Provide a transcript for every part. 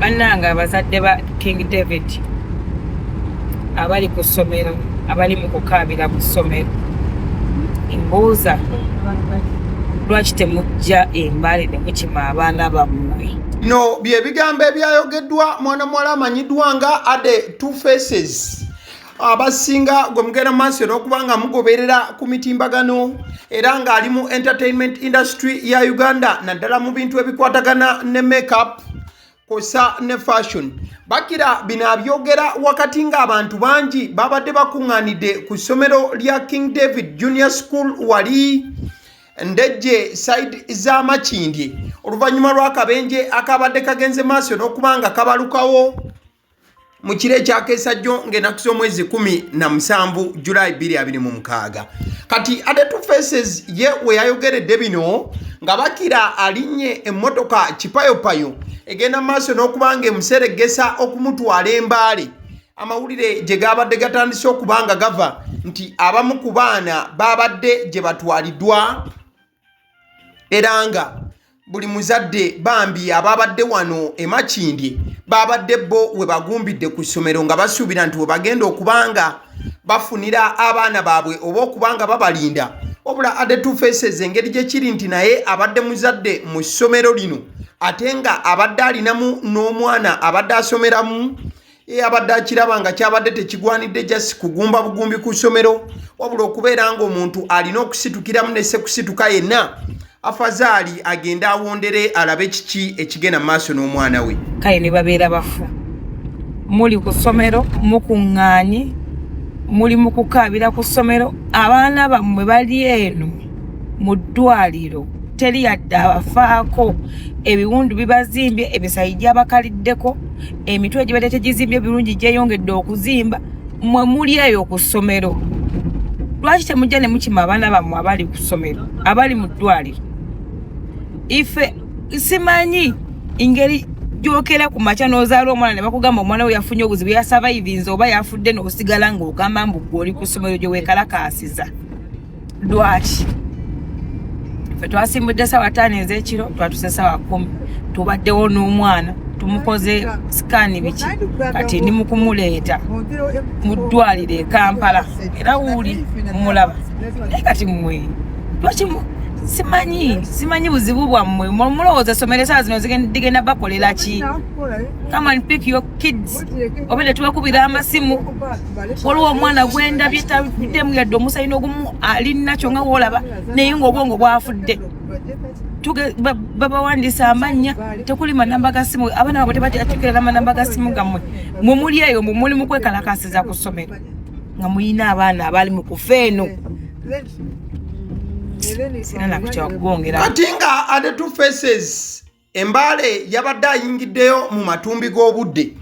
Bannange abazadde ba King David abali ku ssomero, abali mu kukaabira ku ssomero, mbuuza lwaki temujja embaale ne mukima abaana bammwe? Bino bye bigambo ebyayogeddwa mwana muwala amanyiddwa nga Ade Two Faces, abasinga gwe mugenda maaso n'okuba nga mugoberera ku mitimbagano, era ng'ali mu entertainment industry ya Uganda, naddala mu bintu ebikwatagana ne makeup kosa ne fashion. Bakira bino abyogera wakati ng'abantu bangi babadde bakuŋŋaanidde ku ssomero lya King David Junior School wali Ndejje side za Makindye, oluvannyuma lw'akabenje akabadde kagenze maaso n'okuba nga kabalukawo mu kiro ekyakeesa jjo ng'enaku z'omwezi 17 Julayi 2026. Kati Ade Two Faces ye we yayogeredde bino nga bakira alinnye emmotoka kipayopayo egenda mu maaso n'okuba nga emuseregesa okumutwala Embaale, amawulire gye gaabadde gatandise okuba nga gava nti abamu ku baana baabadde gye batwaliddwa, era nga buli muzadde bambi ababadde wano e Makindye babadde bo we bagumbidde ku ssomero nga basuubira nti we bagenda okubanga bafunira abaana baabwe oba okubanga babalinda. Wabula Ade Two Faces, engeri gye kiri nti naye abadde muzadde mu ssomero lino, ate nga abadde alinamu n'omwana abadde asomeramu, ye abadde akiraba nga kyabadde tekigwanidde just kugumba bugumbi ku ssomero, wabula okubeera ng'omuntu alina okusitukiramu ne sekusituka yenna afazaali agende awondere alabe kiki ekigenda mu maaso n'omwana we. Kale ne babeera bafu, muli ku ssomero mukuŋŋaanye, muli mu kukaabira ku ssomero, abaana bammwe bali eno mu ddwaliro, teri yadde abafaako, ebiwundu bibazimbye, emisayi gyabakaliddeko, emitwe egibadde tegizimbye birungi gyeyongedde okuzimba. Mwe muli eyo ku ssomero, lwaki temujja ne mukima abaana bammwe abali ku ssomero, abali mu ddwaliro? Ife simanyi engeri gyokera ku makya n'ozaala omwana ne bakugamba omwana we yafunye obuzibu, yasavaivinze oba yafudde, n'osigala ng'ogamba mbu gwe oli ku ssomero gye weekalakaasiza. Lwaki? Ffe twasimbudde sawa 5 ez'ekiro, twatuse sawa 10. Tubaddewo n'omwana, tumukoze sikaani, biki, kati ndi mu kumuleeta mu ddwaliro e Kampala, era wuuli mumulaba. Naye kati mmwe lwaki simanyi buzibu bwammwe? Mulowooza essomero esaawa zino ligenda bakolera ki? Come and pick your kids, oba tetubakubira amasimu. Waliwo omwana gwendabye taddemu yadde omusayi n'ogumu, ali nakyo nga woolaba, naye ng'obwongo bwafudde. Babawandiisa amannya, tekuli manamba ga simu. Abaana babwe tebatukira n'amanamba ga simu gammwe. Mwe muli eyo, mwe muli mu kwekalakasiza ku ssomero nga muyina abaana abali mu kufa eno. Sina nakukyakugongera. Kati nga Ade Two Faces Embaale yabadde ayingiddeyo mu matumbi g'obudde,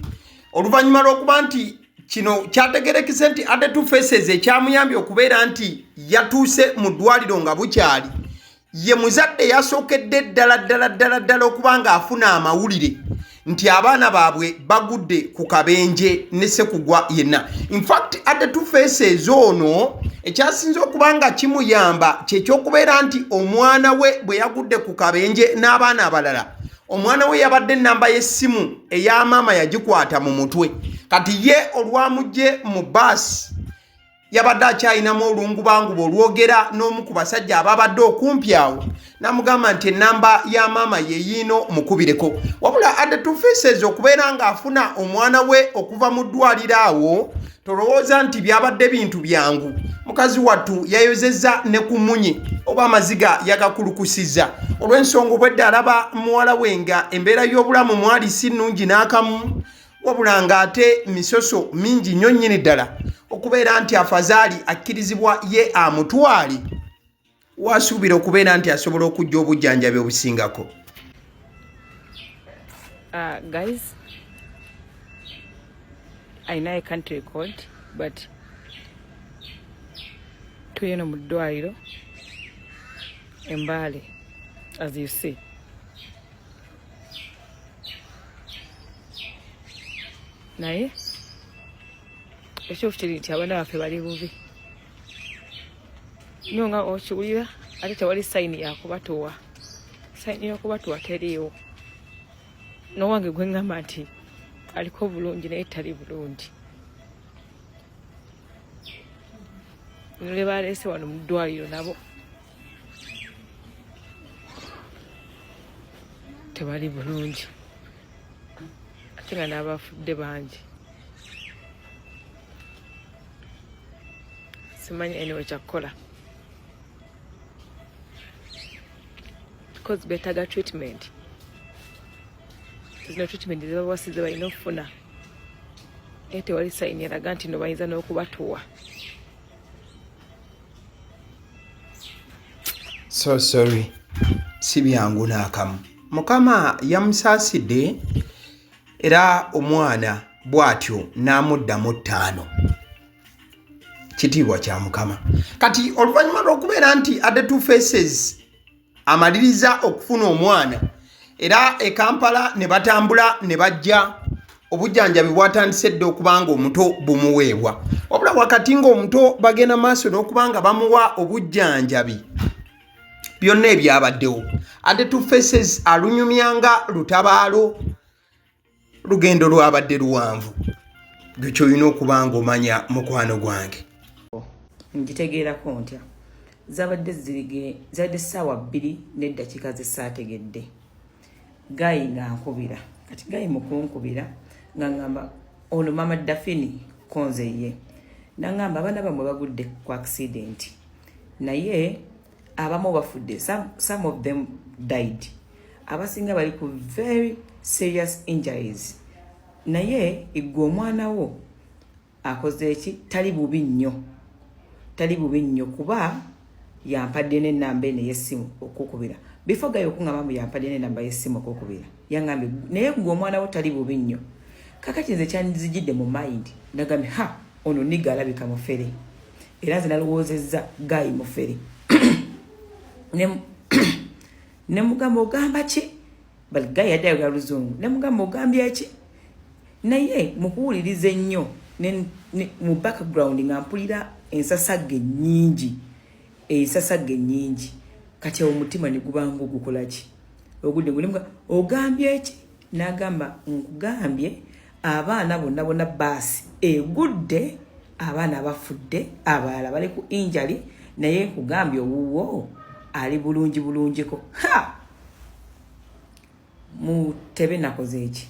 oluvannyuma lw'okuba nti kino kyategerekese nti Ade Two Faces ekyamuyambye okubeera nti yatuuse mu ddwaliro nga bukyali, ye muzadde yasookedde ddala ddala ddala ddala okuba ng'afuna amawulire nti abaana baabwe bagudde ku kabenje ne sekugwa yenna. Infact, Ade Two Faces ono ekyasinze okuba nga kimuyamba kyekyokubeera nti omwana we bwe yagudde ku kabenje n'abaana abalala, omwana we yabadde ennamba y'essimu eya maama yagikwata mu mutwe. Kati ye olwamugye mu baasi, yabadde akyalinamu olungubanguba olwogera n'omu ku basajja ababadde okumpi awo, n'amugamba nti ennamba ya maama yeyiino, mukubireko. Wabula Ade Two Faces okubeera ng'afuna omwana we okuva mu ddwaliro awo, tolowooza nti byabadde bintu byangu. Mukazi wattu yayozezza ne ku munye oba amaziga yagakulukusizza, olw'ensonga obwedda alaba muwala we nga embeera y'obulamu mwali si nnungi n'akamu, wabula ng'ate misoso mingi nnyo nnyini ddala okubeera nti afazaali akkirizibwa ye amutwale wasuubira okubeera nti asobola okujja obujjanjabi obusingako. Guys, I know I can't record, but tuli eno mu ddwaliro Embaale, as you see. Naye ekituufu kiri nti abaana baffe bali bubi nnyo nga okiwulira, ate tewali sayini yakubatuwa, sayini y'okubatuwa teriiwo. N'owange gwe ŋŋamba nti aliko bulungi naye tali bulungi. Ne baleese wano mu ddwaliro nabo tebali bulungi, ate nga n'abafudde bangi. Simanyi anyway kyakukola because betaaga treatment. Zino treatment zebabawasize balina okufuna, naye tewali sayini eraga nti no bayinza n'okubatuwa. So sorry, si byangu n'akamu. Mukama yamusaasidde era omwana bw'atyo n'amuddamu ttaano. Kitiibwa kya Mukama. Kati oluvannyuma lw'okubeera nti Ade Two Faces amaliriza okufuna omwana era e Kampala ne batambula ne bajja, obujjanjabi bwatandise dda okuba nga omuto bumuweebwa. Wabula wakati ng'omuto bagenda maaso n'okuba nga bamuwa obujjanjabi, byonna ebyabaddewo Ade Two Faces alunyumya nga lutabaalo. Lugendo lwabadde luwanvu, gwe kyolina okuba nga omanya mukwano gwange. Ngitegeerako ntya? Zabadde zirige, zabadde ssaawa 2 n'eddakiika ze saategedde. Guy nga nkubira. Kati guy mu kunkubira nga ŋŋamba ono maama Dafini konze ye. N'aŋŋamba abaana bammwe bagudde ku accident. Naye abamu bafudde, some of them died. Abasinga bali ku very serious injuries. Naye ggwe omwana wo akoze eki? Tali bubi nnyo. Tali bubi nnyo kuba yampadde n'ennamba eno ey'essimu okukubira. Before guy okuŋŋamba mbu yampadde n'ennamba y'essimu okukubira, yaŋŋambye naye ggwe omwana wo tali bubi nnyo. Kakati nze kyanzijidde mu mind, nagambye ha, ono nigga alabika mufere. Era nze nalowoozezza guy mufere. Ne mugamba ogamba ki? But guy yadde ayogera luzungu. Ne mugamba ogambye ki? Naye mu kuwuliriza ennyo mu background nga mpulira ensasagge nnyingi. Ensasagge nnyingi. Kati awo omutima ne gubanga ogukola ki? Ogudde ngu ne mugamba ogambye ki? N'agamba nkugambye abaana bonna bonna baasi egudde, abaana bafudde, abalala bali ku injury, naye nkugambye owuwo ali bulungi bulungiko. Ha! Mutebe nakoze eki?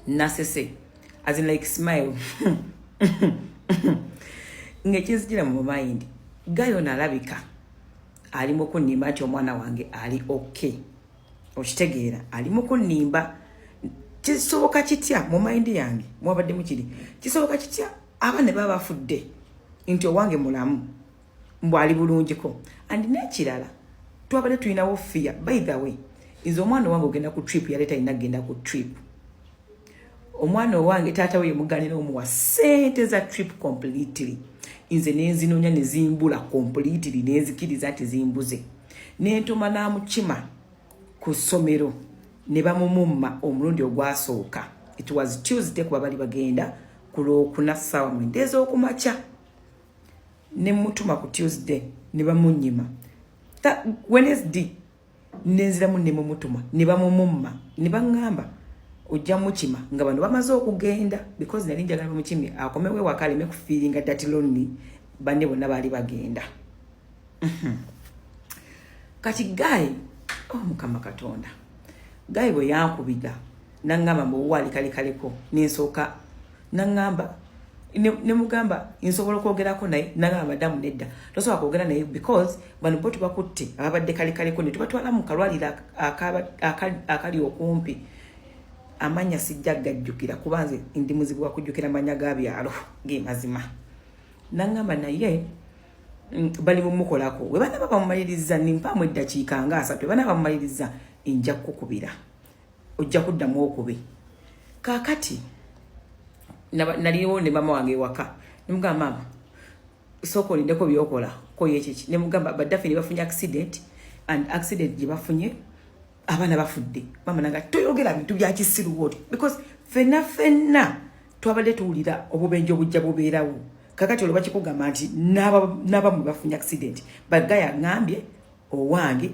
Nasese as in like smile. Ng'ekinzijira mu mind, guy ono alabika ali mu kunnimba nti omwana wange ali okay. Okitegeera, ali mu kunnimba. Kisoboka kitya mu mind yange mwabaddemu kiri? Kisoboka kitya abaana baba bafudde nti owange mulamu, mbu ali bulungiko? And n'ekirala, twabadde tulinawo fear. By the way, nze omwana owange ogenda ku trip yali talina kugenda ku trip. Omwana owange taata we yemuganira omuwa ssente za trip completely. Nze nenzinoonya ne zimbula completely, nenzikiriza nti zimbuze. Nentuma n'amukima ku ssomero ne bamumumma omulundi ogwasooka. It was Tuesday, kuba bali bagenda ku Lwokuna ssaawa 9 ez'okumakya. Ne mutuma ku Tuesday ne bamunnyima. Wednesday nenziramu ne mumutuma ne bamumumma ne baŋŋamba ojja mukima nga bano bamaze okugenda, because nali njagala bamukime akomewo ewaka aleme kufiiringa that lonely, banne bonna baali bagenda. Kati guy, oh Mukama Katonda, guy bwe yankubira naŋŋamba mbu owuwo ali kalekaleko, nensooka naŋŋamba ne mugamba nsobola okwogerako naye? Nagamba madamu nedda, tosobola kwogera naye because bano bo tubakutte ababadde kalekaleko ne tubatwala mu kalwaliro akali okumpi. Amannya sijja gajjukira kuba nze ndi muzibu wa kujjukira mannya ga byalo ge mazima. Naŋŋamba naye bali mumukolako, we banaaba bamumaliriza nimpaamu eddakiika nga 30, we banaaba bamumaliriza nja kukukubira, ojja kuddamu okube. Kaakati naliwo ne mama wange ewaka, nemugamba maama sooka olindeko byokola koyo ekiki, nemugamba baddafe ne bafunye accident, and accident gye bafunye abaana bafudde. Mama nanga toyogera bintu bya kisiru woti, because fenna fenna twabadde tuwulira obubenje obujja bubeerawo. Kakati olwo bakikugamba nti n'abamu bafunye accident, but guy aŋŋambye owange.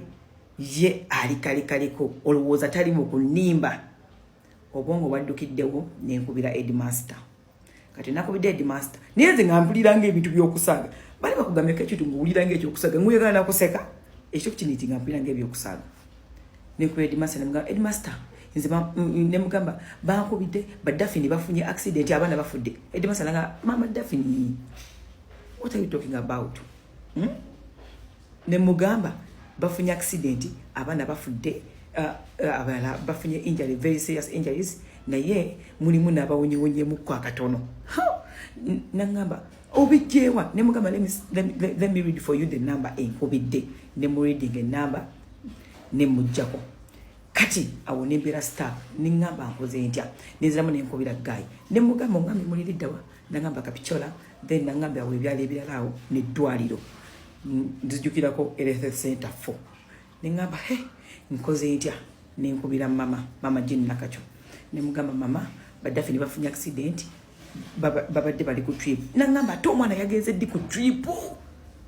Ye ali kalikaliko, olowooza tali mu kunnimba? Obwongo bwaddukiddewo, nenkubira headmaster. Kati nakubidde headmaster, naye nze nga mpulira ngaebintu by'okusaaga. Bali bakugambyeko ekintu ngaowulira ngaekyokusaaga, nguyagala nakuseka ekyo kiniti, nga mpulira ngaebyokusaaga. Nenkubira headmaster, nemugamba, "Headmaster, nze nemugamba bankubidde, badafini bafunye accident, abaana bafudde." Headmaster nanga, "Mama Dafini, what are you talking about, Nemugamba bafunye accident, abaana bafudde, abalala bafunye injury, very serious injuries, naye mulimu n'abawonyewonyemukko akatono. Naŋŋamba, "Obijjeewa?" Nemugamba, "Let me read for you the number enkubidde." Nemureading enamba, nemugjako. Kati awo nembeera stuck, neŋŋamba nkoze ntya? Nenziramu nenkubira guy, nemugamba, "Ongambye muliriddawa?" Nagamba Kapichola. Then nagamba awo ebyalo ebirala awo neddwaliro, nzijukirako health center 4. Neŋŋamba, "He, nkoze ntya?" Nenkubira mama, Mama Jeni Nakakyo, nemugamba, "Mama, badafini bafunye accident, babadde bali ku trip." Naŋŋamba, "Ate omwana yagenze ddi ku trip?"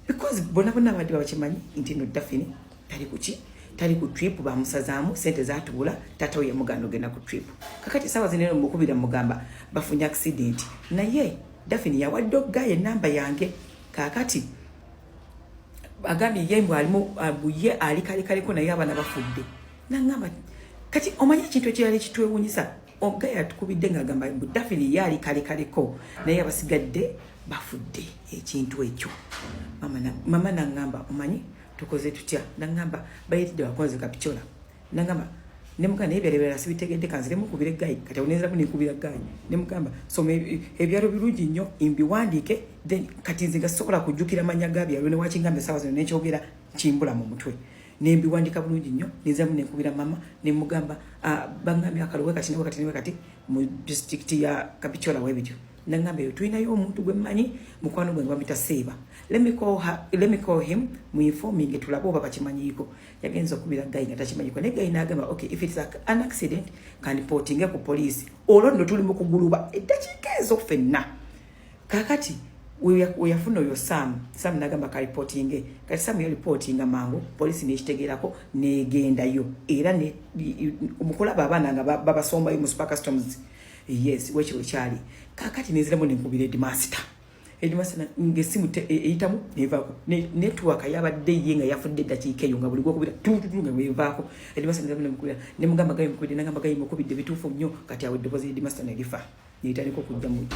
Because bonna bonna abadde babakimanyi nti no Dafini tali kuki, tali ku trip, bamusazaamu sente zatubula, taata we yamuganda ogenda ku trip. Kakati saawa zineno mukubira, mugamba bafunye accident, naye Dafini yawadde ogaye enamba yange. Kakati agambye ye mbw alimu ye ali kalekaliko, naye abaana bafudde. Naŋŋamba, kati omanyi ekintu ekirala ekitwewunyisa, ogaye atukubidde ng'agamba mbu Dafini ye ali kalekaliko, naye abasigadde bafudde. Ekintu ekyo mama naŋŋamba, "Omanyi tukoze tutya?" Naŋŋamba bayitidde wakonze Kapichola. Naŋŋamba, nemugamba, "Naye ebyalo ebirala sibitegedde, kanziremu nkubira egayi." Kati awo nenziramu nenkubira guy, nemugamba, "Soma ebyalo birungi nnyo, mbiwandiike." Then kati nze nga sisobola kujjukira manya ga byalo, newakingamba esaawa zino nenkyogera kimbula mu mutwe. Nembiwandika bulungi nnyo, nenziramu nenkubira mama, nemugamba, "Ah, baŋŋambye akaluwe kati newe kati newe kati mu disitulikiti ya Kapichola webityo." Naŋŋamba, "Eyo tulinayo omuntu gwe mmanyi, mukwano gwe nga bamuyita Seeba. Let me call her, let me call him, muinforming, tulabe oba bakimanyiiko." Yagenza okubira guy nga takimanyiiko, naye guy n'agamba, "Okay, if it's an accident, can reportinge ku poliisi." Olwo nno tuli mu kuguluba eddakiika ezo ffenna. Kakati weyafuna oyo Sam, Sam nagamba kareportinge. Kati Sam yareportinga mangu, poliisi nekitegeerako, negendayo era mukulaba abaana nga babasombayo mu super customs. Yes, wekyo wekyali. Kakati nenziramu nenkubira headmaster. Headmaster ngaessimu eyitamu nevaako, network yabadde ye nga yafudde eddakiika eyo, nga buli gwokubira tututu nga wevaako. Headmaster nenziramu nemukubira, nemugamba, "Guy mukubidde." Nagamba, "Guy mukubidde bituufu nnyo." Kati awo eddoboozi headmaster nerifa, neritandika okujja mu.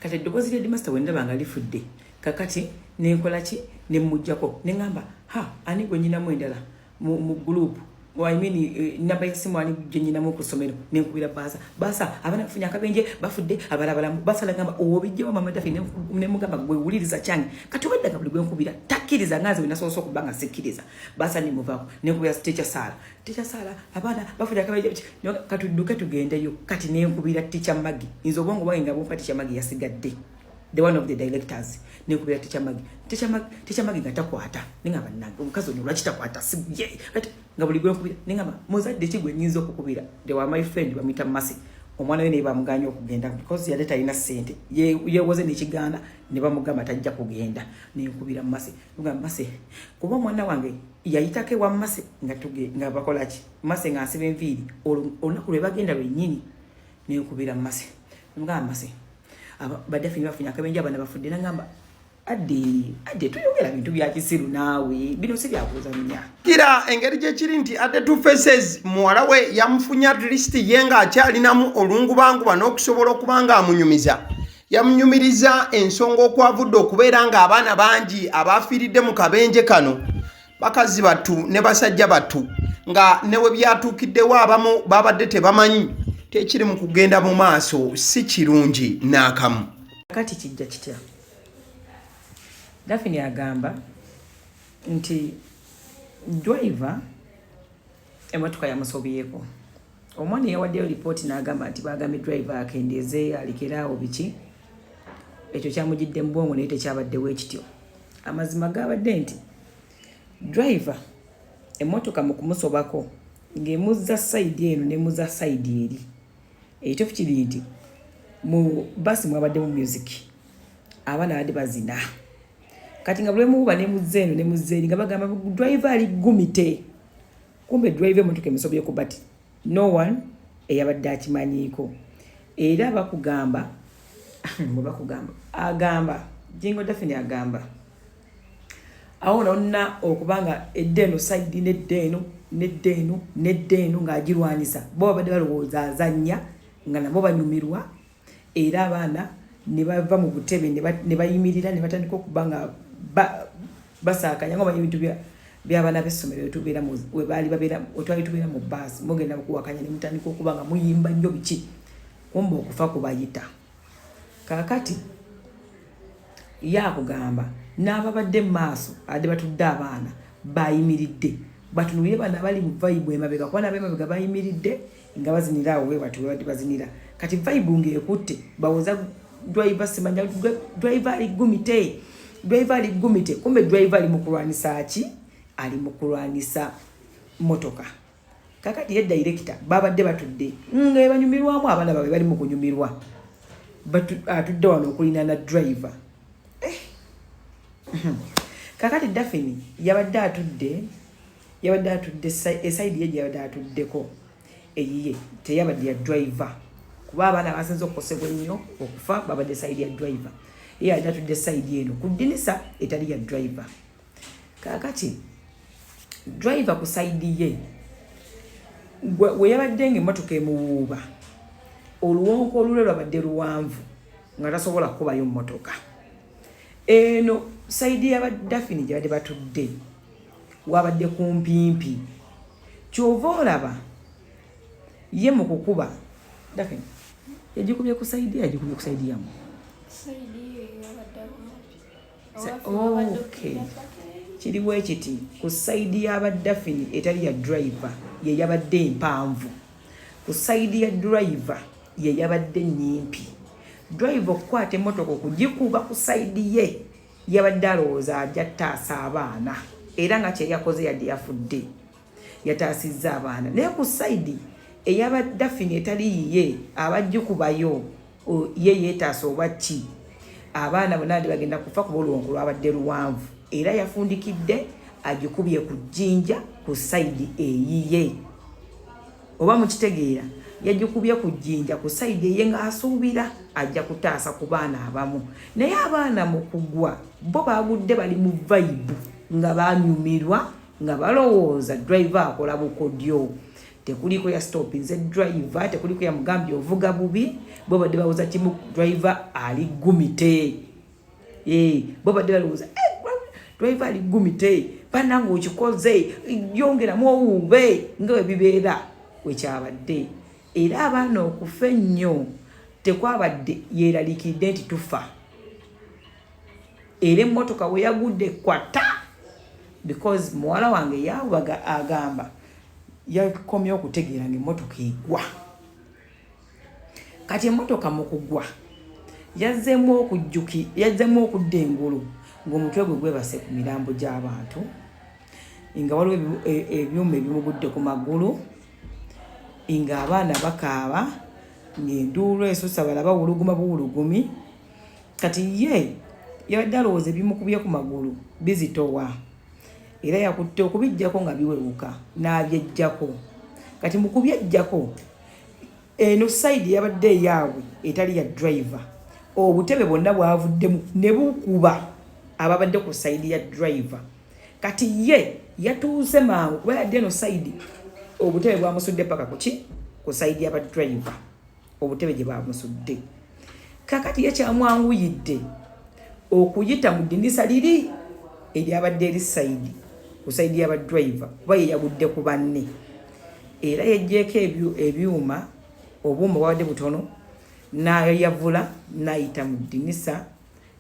Kati eddoboozi lya headmaster wendaba nga lifudde, kakati nenkola ki? Nemugjako, neŋŋamba, "Ha, ani gwe nyinamu endala mu group? I mean, namba y'essimu ani gye nyinamu ku ssomero?" Nenkubira bursar. "Bursar, abaana bafunye akabenje, bafudde, abalabalamu." Bursar nagamba, "Obijjewa, Mama Dafi?" Nemugamba, "Gwe wuliriza kyange." Kati obadda nga buli gwe nkubira takkiriza, nga nze wenasoose okuba nga sikkiriza. Bursar nemuvaako, nenkubira teacher Saala. "Teacher Saala, abaana bafudde akabenje, katudduke tugendeyo." Kati nenkubira teacher Magi. Nze obwongo bwange nga bumpa teacher Magi yasigadde the one of the directors. Nenkubira teacher Magi, teacher Magi nga takwata. Nengamba, "Nange omukazi ono lwaki takwata?" Kati nga buli gwenkubira, nengamba, "Muzadde ki gwe nyinza okukubira?" The wa my friend bamuyita Masi, omwana we naye bamuganye okugenda because yali talina ssente, yewoze nekigaana, ne bamugamba tajja kugenda. Nenkubira Masi, ngamba, "Masi," kuba omwana wange yayitako ewa Masi nga nga bakolaki, Masi nga nsiba enviiri olunaku lwe bagenda lwennyini. Nenkubira Masi, nemugamba, "Masi, badafini bafunye akabenje, abaana bafudde." Nagamba, "Adde, Adde, toyogera bintu bya kisiru naawe, bino si byakuzannya." Kira engeri gyekiri nti Adde Two Faces muwala we yamufunye, at least ye ng'akyalinamu olungubanguba n'okusobola okuba nga amunyumiza, yamunyumiriza ensonga okwavudde okubeera ng'abaana bangi abafiiridde mu kabenje kano bakazi battu ne basajja battu, nga ne we byatuukiddewo abamu babadde tebamanyi tekiri mu kugenda mu maaso. Si kirungi n'akamu. Kati kijja kitya? Dafini agamba nti driver emotoka yamusobyeko. Omwana yawaddeyo lipooti n'agamba nti bagambye driver akendeeze, alekeraawo, biki. Ekyo kyamugidde mu bwongo, naye tekyabaddewo ekityo. Amazima gabadde nti driver emmotoka mu kumusobako ng'emuzza side eno nemuzza side eri. Ekituufu kiri nti mu basi mwabaddemu music, abaana badde bazina. Kati nga buli lwemuwuba nemuzza eno nemuzza eri, nga bagamba driver ali gumite. Kumbe driver emotoka emusobyeko, but no one eyabadde akimanyiiko. Era bakugamba, bwe bakugamba, agamba Jingo Dafini agamba awo nonna okuba nga edda eno side nedda eno nedda eno nedda eno ng'agirwanisa, bo babadde balowooza azannya, nga nabo banyumirwa. Era abaana ne bava mu butebe ne bayimirira ne batandika okuba nga basaakanya, nga omanyi ebintu by'abaana b'essomero wetubeera, webaali babeera, wetwali tubeera mu baasi, mugenda kuwakanya ne mutandika okuba nga muyimba nnyo biki, kumba okufa kubayita. Kaakati ye akugamba n'ababadde mu maaso abadde batudde, abaana bayimiridde batunulire bano abali mu vibe emabega, kuba n'abemabega bayimiridde nga bazinira awo webati webadde bazinira. Kati vibe ng'ekutte, bawoza driver simanya driver ali gumite, driver ali gumite. Kumbe driver ali mu kulwanisa ki? Ali mu kulwanisa motoka. Kakati ye director babadde batudde nga banyumirwamu, abaana baabwe bali mu kunyumirwa, atudde wano okulinaana driver. Eh. Kakati Dafini yabadde atudde e side ye gye yabadde atuddeko eyiye teyabadde ya driver, kuba abaana basinze okukosebwa ennyo okufa babadde side ya driver. Ye yabadde atudde side eno ku ddinisa etali ya driver. Kakati driver ku side ye we yabadde nga emmotoka emuwuuba, oluwonko olulwe lwabadde luwanvu nga tasobola kukubayo mmotoka. Eno side y'abadafini gye badde batudde wabadde kumpimpi, kyova olaba ye mu kukuba Dafini yagikubye ku side, yagikubye ku side yammwe. Okay, kiriwo ekiti ku side y'abadafini etali ya driver ye yabadde empanvu, ku side ya driver ye yabadde nyimpi. Driver okukwata emmotoka okugikuba ku side ye, yabadde alowooza ajja taasa abaana, era nga kyeyakoze yadde yafudde yataasizza abaana. Naye ku side eyabadafini etali yiye abajjukubayo ye yeetaasa oba ki, abaana bonna ndi bagenda kufa kuba oluwonko lwabadde luwanvu. Era yafundikidde agikubye ku jjinja ku side eyiye, oba mukitegeera? Yagikubye ku jjinja ku side eye ng'asuubira ajja kutaasa ku baana abamu, naye abaana mu kugwa bo bagudde bali mu vibe nga banyumirwa, nga balowooza driver akola bukodyo. Tekuliko ya stopinze driver, tekuliko yamugambye ovuga bubi. Bo badde bawoza kimu, driver ali gumite. Eh, bo badde balowooza, eh, driver ali gumite, banange okikoze, yongeramu owuube, nga bwe bibeera wekyabadde. Era abaana okufa ennyo tekwabadde yeeraliikiridde nti tufa. Era emmotoka we yagudde kwata, because muwala wange yawaga agamba yakomye okutegeera nga emmotoka egwa. Kati emmotoka mu kugwa yazzeemu okujjuki, yazzeemu okudda engulu ng'omutwe gwe gwebase ku mirambo gy'abantu, nga waliwo ebyuma ebimugudde ku magulu, ng'abaana bakaaba, ng'enduulu esusa, balaba wuluguma buwulugumi. Kati ye yabadde alowooza ebimukubye ku magulu bizitowa, era yakutte okubijjako nga biwewuka n'abyejjako. Kati mu kubyejjako, eno side yabadde eyaabwe etali ya driver, obutebe bwonna bwavuddemu ne bukuba ababadde ku side ya driver. Kati ye yatuuse mangu kuba yadde eno side obutebe bwamusudde paka kuki, ku side y'aba driver obutebe gye bamusudde. Kakati ye kyamwanguyidde okuyita mu ddinisa liri eryabadde eri side ku side y'aba driver, kuba ye yagudde ku banne. Era yeggyeko ebyuma, obuuma bwabadde butono, n'ayavula n'ayita mu ddinisa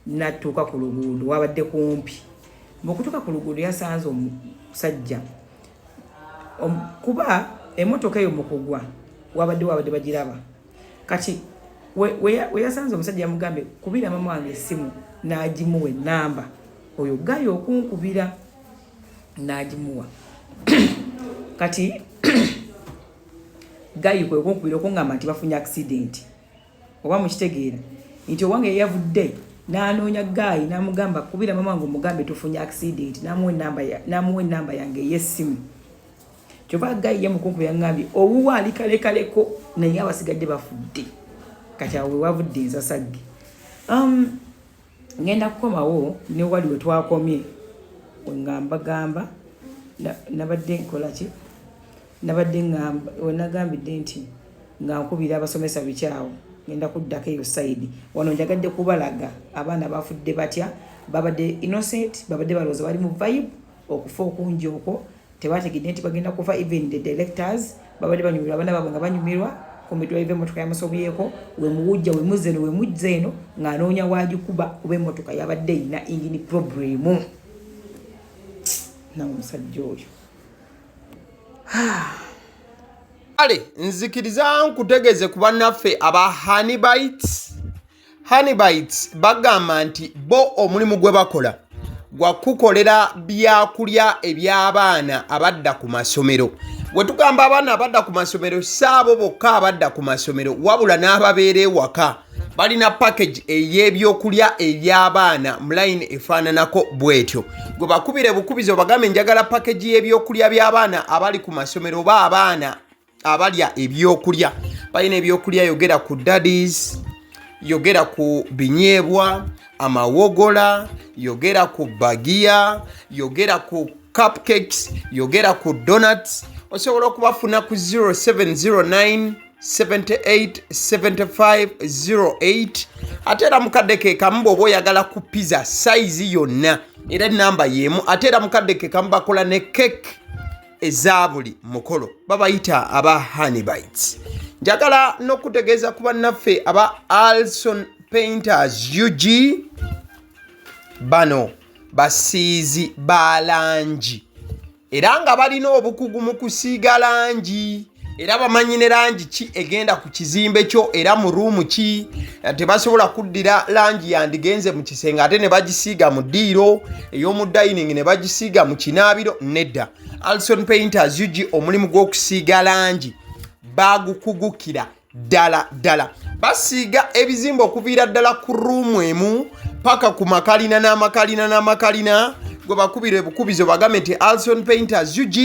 n'atuuka ku luguudo wabadde kumpi. Mu kutuuka ku luguudo yasanze omusajja, kuba emmotoka eyo mu kugwa wabadde bagiraba. Kati we yasanze omusajja yamugambye, "Kubira mama wange essimu," n'agimuwa ennamba. Oyo gayo okunkubira n'agimuwa. Kati guy kwe kunkubira okuŋŋamba nti bafunye accident, oba mukitegeera nti owange yeyavudde n'anoonya guy n'amugamba, "Kubira mama wange omugambe tufunye accident," n'amuwa enamba yange ey'essimu. Kyova gayi ye mukunku yaŋŋambye owuwo ali kalekaleko naye abasigadde bafudde. Kati awo wewavudde ensasagge. Ngenda kukomawo ne wali we twakomye nga mbagamba nabadde nkola ki, nabadde ŋŋamba wenagambidde nti nga nkubira abasomesa bikyawo, ngenda kuddako eyo side. Wano njagadde kubalaga abaana bafudde batya, babadde innocent, babadde balowooza bali mu vibe. Okufa okungi okwo tebategedde nti bagenda kufa. Even the directors babadde banyumirwa, abaana baabwe nga banyumirwa ku midrive, emotoka yamusobyeko, wemuwujja wemuzza eno, wemujja eno ng'anoonya wagikuba kuba emotoka yabadde erina engine problem. Nawe omusajja oyo. Kale nzikiriza nkutegeeze ku bannaffe aba Honeybites. Honeybites bagamba nti bo omulimu gwe bakola gwa kukolera byakulya eby'abaana abadda ku masomero. Bwe tugamba abaana abadda ku masomero, si abo bokka abadda ku masomero, wabula n'ababeera ewaka. Balina package ey'ebyokulya eby'abaana mu line efaananako bw'etyo. Gwe bakubire bukubizi obagambe njagala package y'ebyokulya by'abaana abali ku masomero oba abaana abalya ebyokulya. Balina ebyokulya, yogera ku daddies, yogera ku binyeebwa, amawogola, yogera ku bagiya, yogera ku cupcakes, yogera ku donuts. Osobola okubafuna ku 0709 78 75 08. Ate era mukadde ke kamu bw'oba oyagala ku pizza sayizi yonna, era enamba y'emu. Ate era mukadde ke kamu bakola ne cake eza buli mukolo, babayita aba Honeybites. Njagala n'okutegeeza ku bannaffe aba Alson Painters UG. Bano basiizi ba langi era nga balina obukugu mu kusiiga langi, era bamanyi ne langi ki egenda ku kizimbe kyo era mu ruumu ki. Tebasobola kuddira langi yandigenze mu kisenge ate ne bagisiiga mu ddiiro ey'omu dining, ne bagisiiga mu kinaabiro. Nedda, Alson Painters UG omulimu gw'okusiiga langi bagukugukira ddala ddala. Basiiga ebizimbe okuviira ddala ku ruumu emu paka ku makalina n'amakalina n'amakalina. Gwe bakubira ebukubizo bagambe nti Alson Painters UG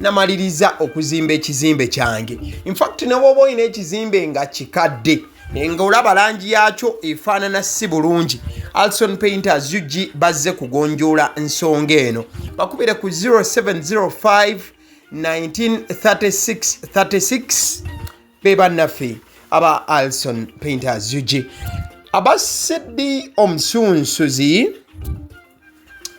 namaliriza okuzimba ekizimbe kyange. Infact ne bw'oba olina ekizimbe nga kikadde nga olaba langi yakyo efaanana si bulungi, Alson Painters UG bazze kugonjoola nsonga eno. Bakubire ku 0705 1936 36. Be bannaffe aba Alson Painters UG. Aba CD Omusunsuzi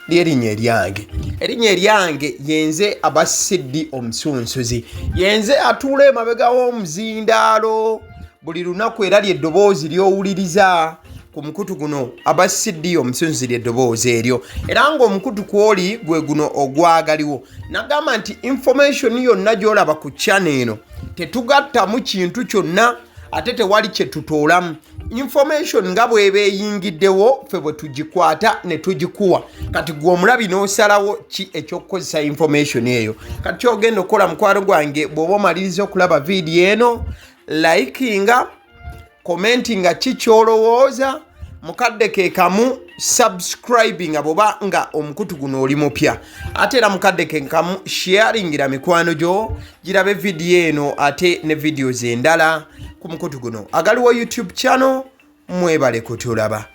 lyerinnya eryange, erinnya eryange yenze aba CD Omusunsuzi, yenze atuula emabega w'omuzindaalo buli lunaku, era lyeddoboozi ly'owuliriza ku mukutu guno. Aba CD Omusunsuzi lyeddoboozi eryo, era ng'omukutu kwoli gwe guno ogwagaliwo. Nagamba nti information yonna gy'olaba ku channel eno tetugattamu kintu kyonna, ate tewali kye tutoolamu. Information nga bw'eba eyingiddewo, ffe bwe tugikwata ne tugikuwa. Kati gwe omulabi n'osalawo ki ekyokukozesa information eyo. Kati kyogenda okukola, mukwano gwange, bw'oba omaliriza okulaba vidiyo eno, likinga, commentinga ki kyolowooza, mukadde ke kamu subscribinga bwoba nga omukutu guno oli mupya, ate era mukadde ke kamu sharingira mikwano gyo girabe vidiyo eno ate ne videos endala ku mukutu guno agaliwo YouTube channel. Mwebale kutulaba.